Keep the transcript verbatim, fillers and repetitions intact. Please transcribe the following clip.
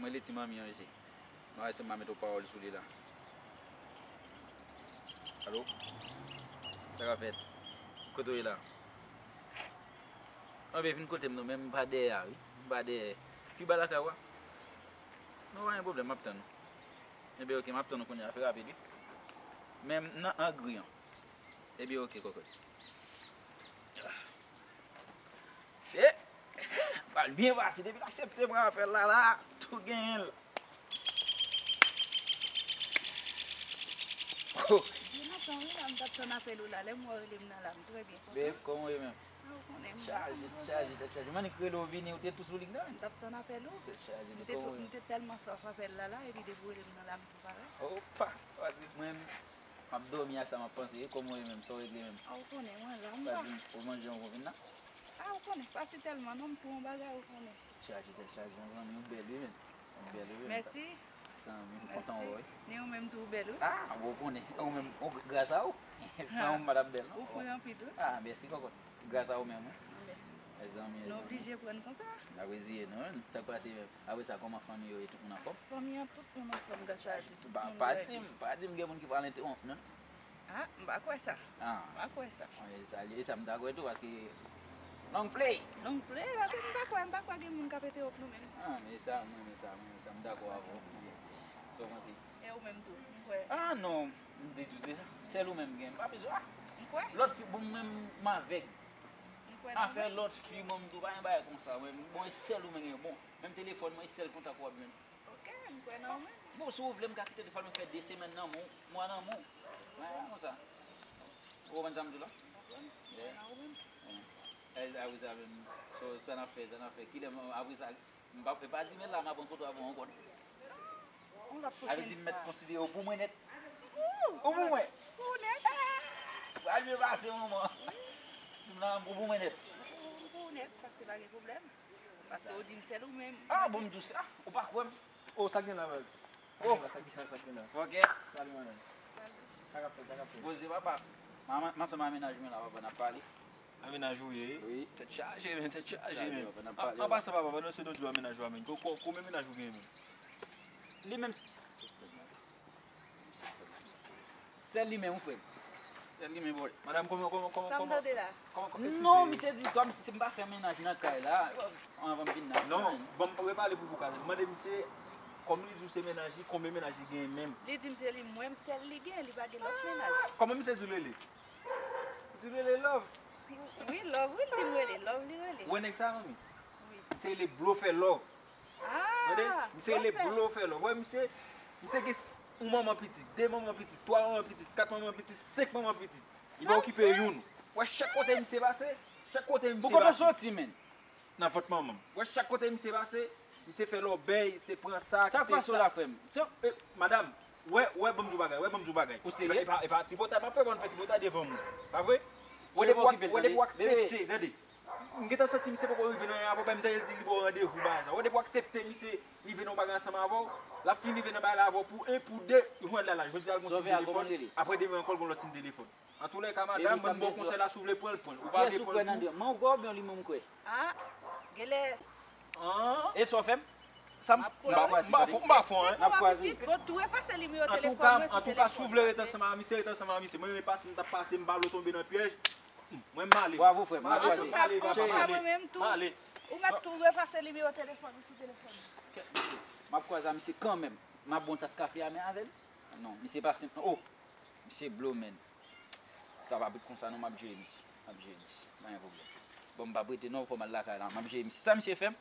Mwen rele ti manmi an, mesye. Mwen wè si m pa met yon pawòl sou li la. Alo? Sa k ap fèt? Kote w ye la? Anben, vin kote m non, men m pa dèyè a, wi. M pa dèyè. Pi ba lakay ou a? Non, pa gen pwoblèm, m ap tann ou. Enben, oke, m ap tann ou kounye a, fè rapid, wi. Men m nan Angri an. Ebyen, oke, kòkòt. Se pral byen pase. Depi l aksepte pran apèl la, la, tou genyen l. Oh. Byen lontan, wi, la, m t ap tann apèl ou la. Lè m wè w rele m nan la, m trè byen kontan. Babe, kòman w ye menm? A, ou konnen, m chaje, tèt chaje, tèt chaje. M annik rele w vini, ou te tou sou liy nan. M t ap tann apèl ou. Tèt chaje, m te, m te tèlman swaf apèl la, la, epi depi w rele m nan la, m tou parèt. Opa, w a di mwen, m ap dòmi ak sa m ap panse, e kòman w ye menm, sa w regle menm? A, ou konnen, mwen la, m pa. Ou manje yon konvin la? A, ou konnen, pa si tèlman non, m pou yon bagay, ou konnen. Tèt chaje, tèt chaje, yon zanmi, ou bèl, wi, menm. Ou bèl, wi, menm. Mèsi. Zanmi, m kontan wè w, wi. Ni ou menm tou, ou bèl, wi. A, bon, ou konnen, ou menm, ou, gras a ou. San ou, m pa t ap bèl, non. Ou fre anpil, wi. A, mèsi, kòkòt. Gras a ou menm, wi. Mezanmi, mezanmi. Nou oblije pran konsa. N ap reziye nou, wi. Sa k pase menm? Apre sa, kòman fanmi yo ye? Tout moun anfòm? Fanmi an, tout moun anfòm, gras a Dye, tout moun règle. Pa di m, pa di m gen moun ki pral entewonp, non? A, m pa kwè sa. A. M pa kwè sa. Wi, sa, e sa m ta kwè tou, paske long play. Long play, paske m pa kwè, m pa kwè gen moun k ap entewonp nou menm. A, men sa, mwen, men sa, mwen, men sa, m dakò avè w. Sa w panse? E ou menm tou, m kwè. A, non, m te di w se sèl ou menm gen, m pa bezwen. M kwè. Lòt fi, bon, mwen menm, m avèg. M kwè nan ou menm. Afè lòt fi, mwen, m di w pa gen bagay konsa, mwen, bon, e sèl ou mwen gen, bon, menm telefòn mwen, e sèl kontak ou ap jwenn. Ok, m kwè nan ou menm. Bon, si w vle, m ka kite telefòn mwen fè de semèn nan men w, mwa nan men w. Mwen, mwen konsa. Ou konprann sa m di w la? M konprann. Yeah. Mwen nan ou menm. Yeah. E, apre sa menm, so, sa n ap fè, sa n ap fè. Kilè m, apre sa, m pa, e pa di men la, m ap rankontre w avè yon kòd. Yon lòt pwochèn fwa. Sa vle di m mèt konsidere w pou mwen nèt. Ou pou mwen. Pou ou nèt. Pral byen pase, manman. Di m la, ou pou mwen nèt. Ou pou ou nèt, paske pa gen pwoblèm. Paske ou di m sèl ou menm. A, bon, m di w sa, ou pa kwè m. O, sa k gen la, baz? Sa k gen la, sa k gen la, sa k gen la? Ok. Salut, madame. Salut. Sa k ap fèt, sa k ap fèt? Poze, papa. M ansanm ak mennaj mwen la, papa, n ap pale. A mennaj ou ye? Wi. Tèt chaje, men, tèt chaje, men. Chaje, papa, n ap pale la. An pasan, papa, pandan se nou di w a mennaj ou a, men. Ko-, ko-, konbyen mennaj ou genyen, men? Li menm. Sèl li menm, wi, frè m. Sèl li menm, bòy. Madanm, kòman, kòman, kòman, kòman? Sa m tande la? Kòman, kòman, non, misye di, kòm si m pa fè mennaj nan kay la, anvan m vin nan. Non, ban m repale pou bouka la. Mande misye, kòm li di w se mennaj li, konbyen mennaj li genyen menm? Li di m se li menm sèl li gen, li pa gen lòt mennaj. Kòman misye di w rele? Ou di w rele Love? Wi, Love, wi, li di m rele Love, li rele. Ou wè nèg sa, manmi? Wi. Misye rele Blofè Love. Tande? Misye rele Blofè Love. Wè, misye, misye gen s-, yon manman pitit, de manman pitit, twa manman pitit, kat manman pitit, senk manman pitit. Li pa okipe youn. Wè, chak kote misye pase, chak kote misye pase. Pou kote w soti, menn? Nan vant manman m. Wè, chak kote misye pase, misye fè lòbèy, se pran sa, kite sa. Sa k pase w la, frè m? E, madanm, wè, wè, ban m di w bagay, wè, ban m di w bagay. Ou serye? E pa, e pa, e pa tripotay m ap fè, ban m fè tripotay devan moun. Pa vre? Wè, depi w ak-, wè, depi w aksepte, tande. M gentan santi misye poko rive nan yon avè, men m tande l di li ba w randevou, bagay sa. Wè, depi w aksepte misye rive nan yon bagay ansanm avè w, l ap fin rive nan bagay la avè w pou en, pou de, jwenn la la. Jodi a l gon sim telefòn, apre demen ankò l gon lòt sim telefòn. Antoulèka, madanm, mwen m ba w konsèy la, si w vle pran l, pran l. Ou pa vle pran l pou. Kiyès ou kwè nan de? Mwen ou kwè oubyen li menm ou kwè? A, genlè. E sa w fè m? Sa m, m pa, m pa fon, m pa fon, en. N ap kwaze. Fò tou efase nimewo telefòn mwen sou telefòn. Antouka, si w vle ret ansanm ak misye, ret ansanm ak misye. Mwen menm pase, m t ap pase, m pa vle w tonbe nan pyèj. Mwen m ale. Bravo, frè m. M ale, m ale, papa, m ale. Antouka, mwen menm tou, ou mèt tou efase nimewo telefòn ou sou telefòn mwen. M ap kwaze ak misye kanmenm. M ap ba w tas kafe a, men avè l. Non, misye pase, oh, misye blo, menn. Sa pa bout konsa non, m ap jere misye. M ap jere misye. Pa gen pwoblèm. Bon, m p ap rete non, fò m al lakay la. M ap jere misye. Sa misye fè m?